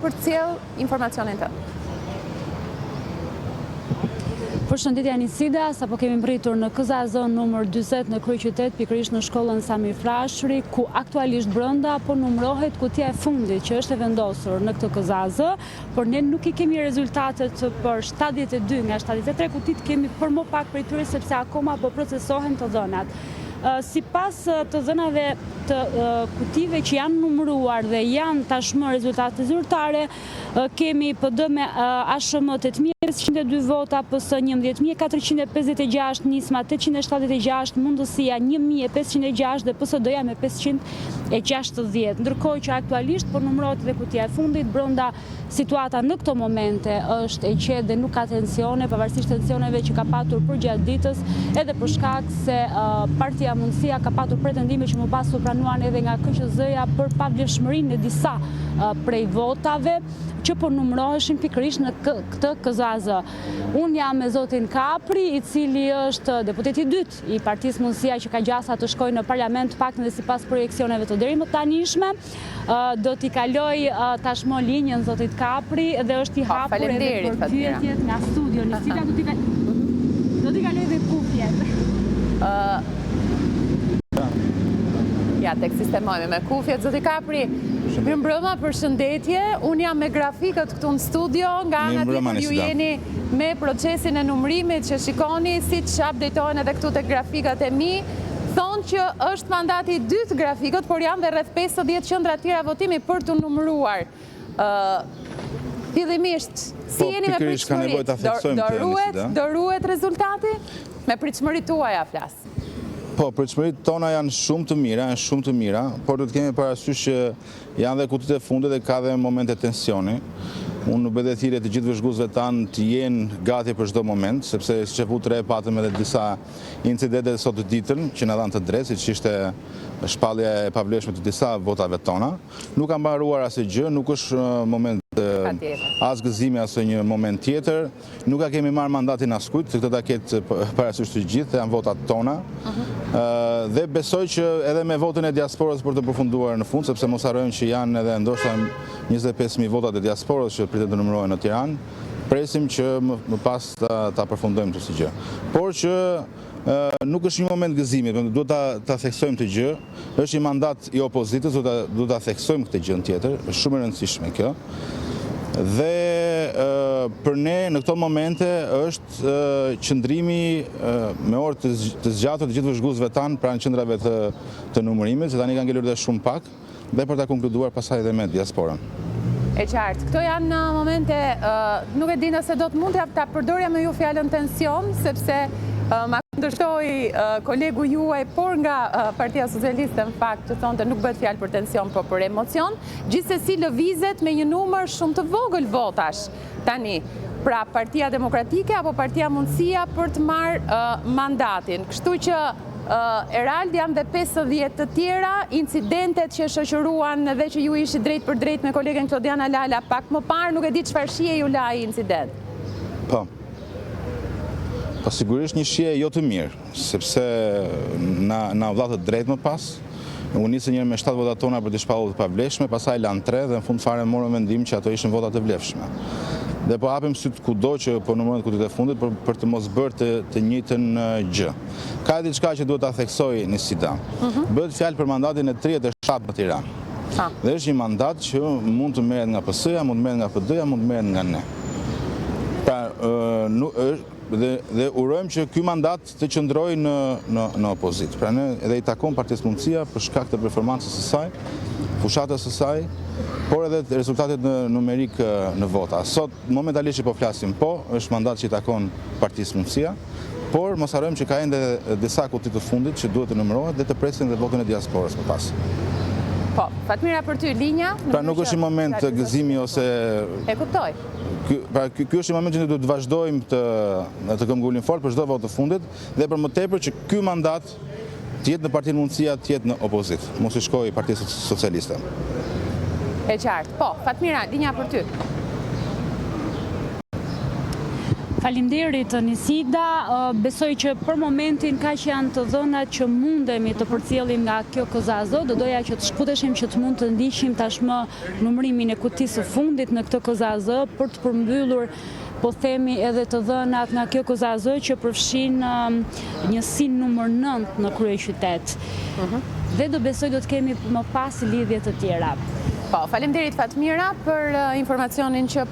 Përcjell informacionin tënd. Përshëndetje Anisida, sapo kemi mbërritur në KZAZ numër 40 në kryeqytet, pikërisht në shkollën Sami Frashëri, ku aktualisht brenda po numërohet kutia e fundit që është e vendosur në këtë KZAZ, por ne nuk i kemi rezultatet për 72 nga 73 kutitë, kemi për më pak prej tyre sepse akoma po procesohen të dhënat. Sipas të dhënave të kutive që janë numëruar dhe janë tashmë rezultate zyrtare, kemi PD me ASHM 8502 vota, PS 11456, Nisma 876, Mundësia 1506 dhe PSD-ja me 560. Ndërkohë që aktualisht po numërohet dhe kutia e fundit brenda Situata në këto momente është e qetë dhe nuk ka tensione, pavarësisht tensioneve që ka patur përgjatë ditës, edhe për shkak se Partia Mundësia ka patur pretendime që më pas u pranuan edhe nga KQZ-ja për pavlefshmërinë e disa prej votave që po numëroheshin pikërisht në këtë KZAZ. Unë jam me zotin Kapri, i cili është deputeti i dytë i Partisë Mundësia që ka gjasa të shkojë në parlament të paktën dhe sipas projeksioneve të deritanishme. Do t'i kaloj tashmë linjën zotit Kapri dhe është i po, hapur edhe për pyetjet nga studio. Nisida do t'i do t'i kaloj dhe kufjet. Ja, tek sistemojmë me kufjet, zoti Kapri. Mirëmbrëma, përshëndetje. Unë jam me grafikët këtu në studio, nga ana tjetër ju jeni me procesin e numërimit që shikoni, siç update-ohen edhe këtu tek grafikët e mi. Thonë që është mandati i dytë grafikët, por janë dhe rreth 50 qendra tjera votimi për t'u numëruar. Fillimisht, si po, jeni me pritshmëritë? Do ruhet rezultati? Me pritshmëritë tuaja flas. Po, pritshmëritë tona janë shumë të mira, janë shumë të mira, por do të kemi parasysh që janë dhe kutitë e fundit dhe ka dhe momente tensioni. Unë u bëj dhe thirrje të gjithë vëzhguesve tanë të jenë gati për çdo moment, sepse siç e vutë re patëm edhe disa Incidente sot ditën që na dhanë të drejtë, siç ishte shpallja e pavlefshme të disa votave tona. Nuk ka mbaruar asnjë gjë, nuk është moment as gëzimi as një moment tjetër. Nuk ia kemi marrë mandatin askujt, se këtë ta ketë parasysh të gjithë, janë votat tona. Mhm. Dhe besoj që edhe me votën e diasporës për të përfunduar në fund, sepse mos harrojmë që janë edhe ndoshta 25.000 votat e diasporës që pritet të numërohen në Tiranë. Presim që më pas ta përfundojmë këtë si gjë. Por që nuk është një moment gëzimi, duhet ta theksojmë këtë gjë, është një mandat i opozitës, duhet ta theksojmë këtë gjënë tjetër, është shumë e rëndësishme kjo. Dhe për ne në këto momente është qëndrimi me orë të zgjatur të gjithë vëzhguesve tanë pranë qendrave të numërimit, se tani kanë ngelur dhe shumë pak. Dhe për ta konkluduar pastaj edhe me diasporën. E qartë. Këto janë momente, nuk e di nëse do të mund ta përdorja me ju fjalën tension, sepse ma kundërshtoi kolegu juaj, por nga Partia Socialiste në fakt që thonte nuk bëhet fjalë për tension, por për emocion, gjithsesi lëvizet me një numër shumë të vogël votash tani. Pra Partia Demokratike apo Partia Mundësia për të marrë mandatin. Kështu që Erald janë dhe 50 të tjera, incidentet që shoqëruan dhe që ju ishit drejtpërdrejt me kolegen Klodiana Lala pak më parë, nuk e di çfarë shije ju la ai incident. Po. Po sigurisht një shije jo të mirë, sepse na na u dha të drejtë më pas. U nisën njëherë me 7 votat tona për t'i shpallur të pavlefshme, pastaj lanë 3 dhe në fund fare morëm vendim që ato ishin vota të vlefshme. Dhe po hapim sytë kudo që po numërohen kutitë e fundit për, për të mos bërë të, të njëjtën gjë. Ka diçka që duhet ta theksoj Nisida. Mhm. Bëhet fjalë për mandatin e 37 në Tiranë. Dhe është një mandat që mund të merret nga PS-ja, mund të merret nga PD-ja, mund të merret nga ne. Pra, dhe, dhe urojmë që ky mandat të qëndrojë në, në, në opozitë. Pra ne edhe i takon Partisë Mundësia për shkak të performancës së saj, fushatës së saj, por edhe rezultatet në numerik në vota. Sot, momentalisht që po flasim, po, është mandat që i takon Partisë Mundësia, Por, mos harrojmë që ka ende disa kuti të fundit që duhet të numërohet dhe të presin dhe votën e diasporës më pas. Po, Fatmira për ty, linja? Pra nuk është një moment gëzimi ose... E kuptoj. Pra ky është një moment që ne duhet të vazhdojmë të të këmbëngulim fort për çdo votë të fundit dhe për më tepër që ky mandat të jetë në Partinë Mundësia, të jetë në opozitë, mos i shkojë Partisë Socialiste. E qartë. Po, Fatmira, linja për ty. Faleminderit Nisida, besoj që për momentin kaq janë të dhënat që mundemi të përcjellim nga kjo KZAZ, do doja që të shkëputeshim që të mund të ndiqnim tashmë numërimin e kutisë së fundit në këtë KZAZ për të përmbyllur po themi edhe të dhënat nga kjo KZAZ që përfshin njësinë numër 9 në kryeqytet. Mhm. Dhe do besoj do të kemi më pas lidhje të tjera. Po, faleminderit Fatmira për informacionin që.